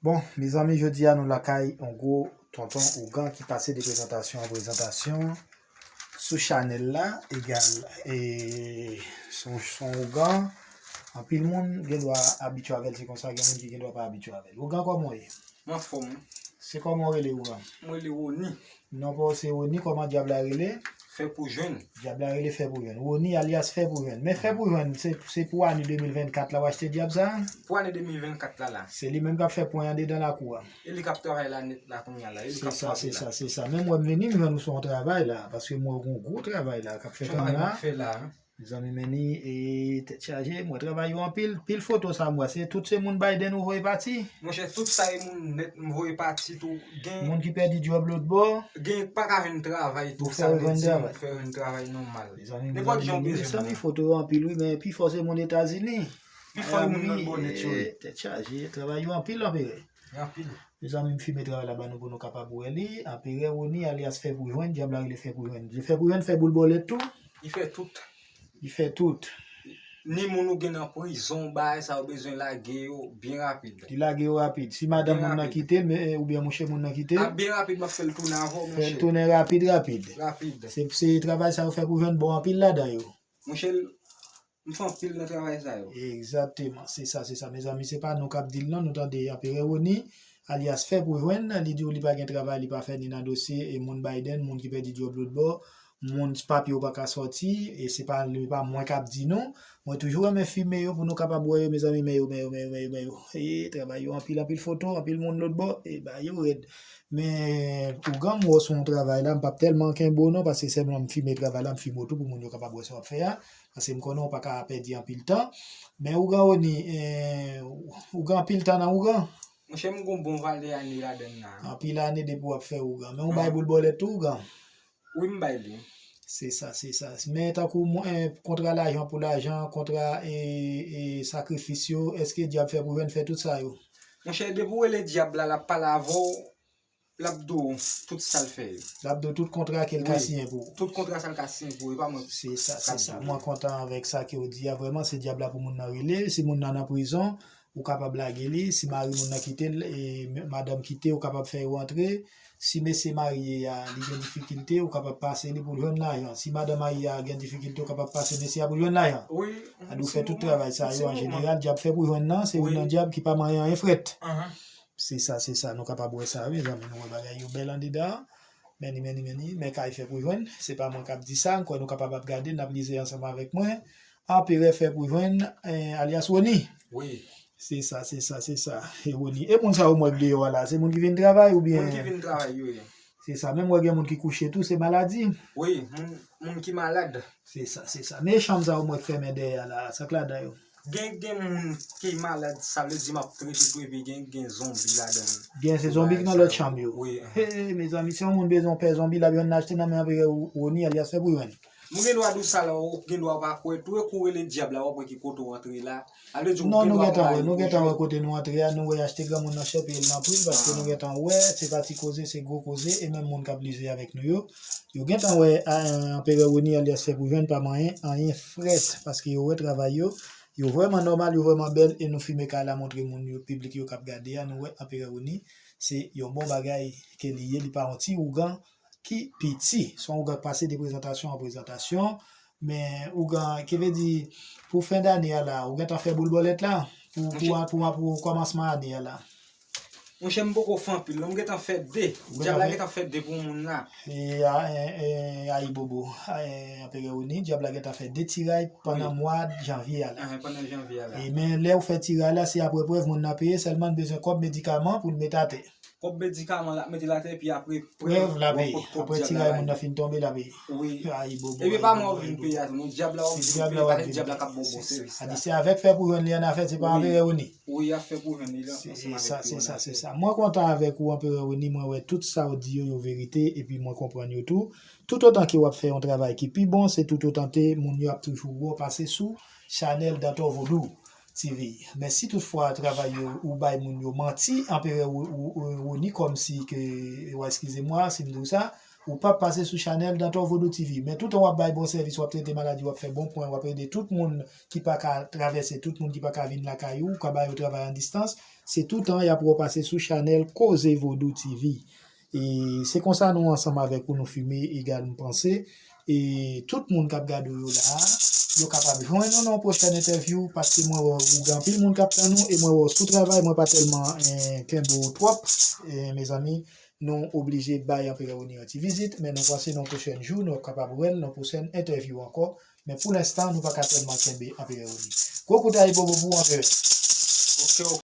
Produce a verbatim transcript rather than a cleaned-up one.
Bon, mezanmi, jodi a nou lakay yon gwo tonton ougan ki pase de prezantasyon an prezantasyon sou chanèl la, egal, e, son, son ougan, anpil moun gen dwa abitye avè l, se konsa, gen moun ki gen dwa pa abitye avè l. Ougan, kòman w ye? M anfòm. Se kòman w rele, ougan? Mwen rele Rony. Non pa w se Rony, kòman dyab la rele? Fè pou jwenn. Dyab la rele fè pou jwenn. Rony alyas fè pou jwenn. Men fè pou jwenn, se, se pou ane de mil vennkat la w achte dyab sa? Pou ane de mil vennkat la la. Se li menm k ap fè pwen andedan lakou a. E li k ap travay la nèt la kounye a la. E li k ap fè la. Se sa, se sa, se sa. Menm wè m vini, m jwenn ou sou yon travay la, paske m wè w gen yon gwo travay la k ap fèt ann la. Fè la. Mezanmi, men ni, e, tèt chaje, mwen travay yo anpil, pil foto sa m wè, se tout se moun Biden ou voye pati? Monchè, tout sa e moun nèt m voye pati tou. Gen moun ki pèdi djòb lòt bò. Gen pa ka jwenn travay tou, sa vle di fè jwenn travay nòmal. Nenpòt jan w bezwen. Mezanmi, foto yo anpil wi, men pi fò se moun Etazini. Pi fò e moun lòt bò nèt yo. Tèt chaje, travay yo anpil anpil. Anpil. Mezanmi, m fime travay la ban nou pou nou kapab wè li. Anperè Rony alyas fè pou jwenn, dyab la rele fè pou jwenn. Fè pou jwenn fè boul bòlèt tou. Li fè tout. Li fè tout. Ni moun ou gen nan prizon, bagay sa yo bezwen lage yo byen rapid. Li lage yo rapid. Si madanm moun nan kite l, oubyen mouche moun nan kite l, ap byen rapid, m ap fè l tounen avè w, monchè. Fè l tounen rapid, rapid. Rapid. Se, se travay sa yo fè pou jwenn bon anpil ladan yo. Monchè, m fè anpil nan travay sa yo. Egzakteman. Se sa, se sa. Mezanmi, se pa nou k ap di l non. Nou tande Anperè Rony, alyas fè pou jwenn, li di w li pa gen travay, li pa fè ni nan dosye, e moun Biden, moun ki pèdi djòb lòt bò, moun papye yo pa ka sòti, e se pa, li pa mwen k ap di nou. Mwen toujou renmen fime yo pou nou kapab wè yo, mezanmi, men yo, men yo, men yo, men yo, men yo. E travay yo anpil, anpil foto, anpil moun lòt bò, e ba yo rèd. Men ougan m wè w sou yon travay la, m p ap tèlman kenbe w non, paske sèlman m fime travay la, m fime w tou pou moun yo kapab wè sa w ap fè a. Paske m konnen w pa ka pèdi anpil tan. Men ougan Rony, eh, ou gen anpil tan nan ougan? Monchè, m gen yon bon valè ane ladan l la. Anpil ane depi w ap fè ougan. Men ou bay boul bòlèt tou ougan? Wi, m bay li. Se sa, se sa. Men tankou mwen, eh, kontra lajan pou lajan, kontra, eh, eh, sakrifis yo, èske dyab fè pou jwenn fè tout sa yo? Monchè, depi w rele dyab la, l ap pale avè w, l ap di w tout sa l fè yo. L ap di w tout kontra ke l ka siyen pou ou. Tout kontra sa l ka siyen pou ou, e pa mwen. Se sa, se sa. Mwen kontan avèk sa ke w di a, vrèman, se dyab la pou moun nan rele. Si moun nan nan prizon, ou kapab lage li. Si mari moun nan kite l, e madanm kite, ou kapab fè yo antre. Si mesye marye a, li gen difikilte, ou kapab pase li pou l jwenn lajan. Si madanm marye a gen difikilte, ou kapab pase mesye a pou l jwenn lajan. Wi. Adi w fè tout travay sa yo, an jeneral, dyab fè pou jwenn nan, se youn nan dyab ki pa manyen anyen frèt. Se sa, se sa, nou kapab wè sa, wi, mezanmi, nou wè bagay yo bèl andedan. Men ni, men ni, men ni, men kay fè pou jwenn, se pa mwen k ap di sa, m kwè nou kapab ap gade, n ap lize ansanm avèk mwen. Anperè fè pou jwenn, eh, alyas Rony. Wi. Se sa, se sa, se sa. E Rony, e moun sa yo m wè k deyò a la, se moun ki vin travay oubyen? Moun ki vin travay yo ye. Se sa, menm wè gen moun ki kouche tou, se maladi. Wi, moun, moun ki malad. Se sa, se sa. Men chanm sa yo m wè k fèmen dèyè a la, sa k ladan yo? Gen, gen moun ki malad, sa vle di m ap trete tou, epi gen, gen zonbi ladan l. Gen se zonbi ki nan lòt chanm yo. Wi. He, mezanmi, si yon moun bezwen yon pè zonbi, l ap jwenn achte nan men Anperè Rony, alyas fè pou jwenn. Nou gen dwa di w sa la, ou gen dwa pa kwè tou, e kou rele dyab la, w ap wè ki kote w antre la. Non, nou gentan wè, nou gentan wè kote nou antre a, nou wè achte granmoun nan chè peye l nan pri l, paske nou gentan wè, se pa ti koze, se gwo koze, e menm moun k ap lize avèk nou yo, yo gentan wè, a, Anperè Rony alyas fè pou jwenn pa manyen anyen frèt, paske yo wè travay yo, yo vrèman nòmal, yo vrèman bèl, e nou fime kay la montre moun yo, piblik yo k ap gade a, nou wè Anperè Rony, se yon bon bagay ke li ye, li pa yon ti ougan ki piti, se yon ougan k pase de prezantasyon an prezantasyon, men ougan, ki vle di, pou fen dane a la, ou gentan fè boul bòlèt la, pou, pou, pou, pou kòmansman ane a la. Monchè, m poko fè anpil, non, m gentan fè de. Dyab la gentan fè de pou moun la. E, a, e, e, ayibobo, e, Anperè Rony, dyab la gentan fè de tiray pandan mwa janvye a la. Pandan janvye a la. E, men lè ou fè tiray la, se apre prèv moun nan peye, sèlman n bezwen kòb medikaman pou n met atè. Kòb medikaman l ap mete l atè, epi apre prèv l ap pot kòb dyab la. Apre tiray moun nan fin tonbe, l ap peye. Wi. Ayibobo. Epi pa mwen w ap vin peye a tou, non, dyab la w ap vin peye, paske dyab la k ap ba w bon sèvis la. Adi se avèk fè pou jwenn li annafè, se pa Anperè Rony. Wi, y ap fè pou jwenn li la, ansanm avèk yo annafè. Se sa, se sa, se sa. Mwen kontan avèk ou, Anperè Rony, mwen wè tout sa w di yo, yo verite, epi mwen konprann yo tou. Toutotan ke w ap fè yon travay ki pi bon, se toutotan te moun yo ap toujou wè w pase sou chanèl Dantò Vodou T V. Men si toutfwa travay yo, ou bay moun yo manti, Anperè Rony, kòmsi ke, w eskize mwa si m di w sa, Ou p ap pase sou chanèl Dantor Vodou T V. Men toutan w ap bay bon sèvis, w ap trete maladi, w ap fè bon pwen, w ap ede tout moun ki pa ka travèse, tout moun ki pa ka vin lakay ou, ou ka ba yo travay an distans. Se toutan y ap wè w pase sou chanèl Koze Vodou T V. E se konsa nou ansanm avèk ou, nou fime egal, nou panse. E tout moun k ap gade w yo la, yo kapab jwenn ou nan yon pwochèn entèvyou, paske mwen wè ou gen anpil moun k ap tann ou, e mwen wè w sou travay, mwen pa tèlman eh, kenbe w twòp, eh, mezanmi, nou oblije bay Anperè Oni yon ti vizit, men nou panse nan pwochèn jou, nou ap kapab wè l nan pwochèn entèvyou ankò. Men pou lenstan, nou pa ka tèlman kenbe Anperè Oni. Gwo kout a e bobo pou Anperè. Ok, ok.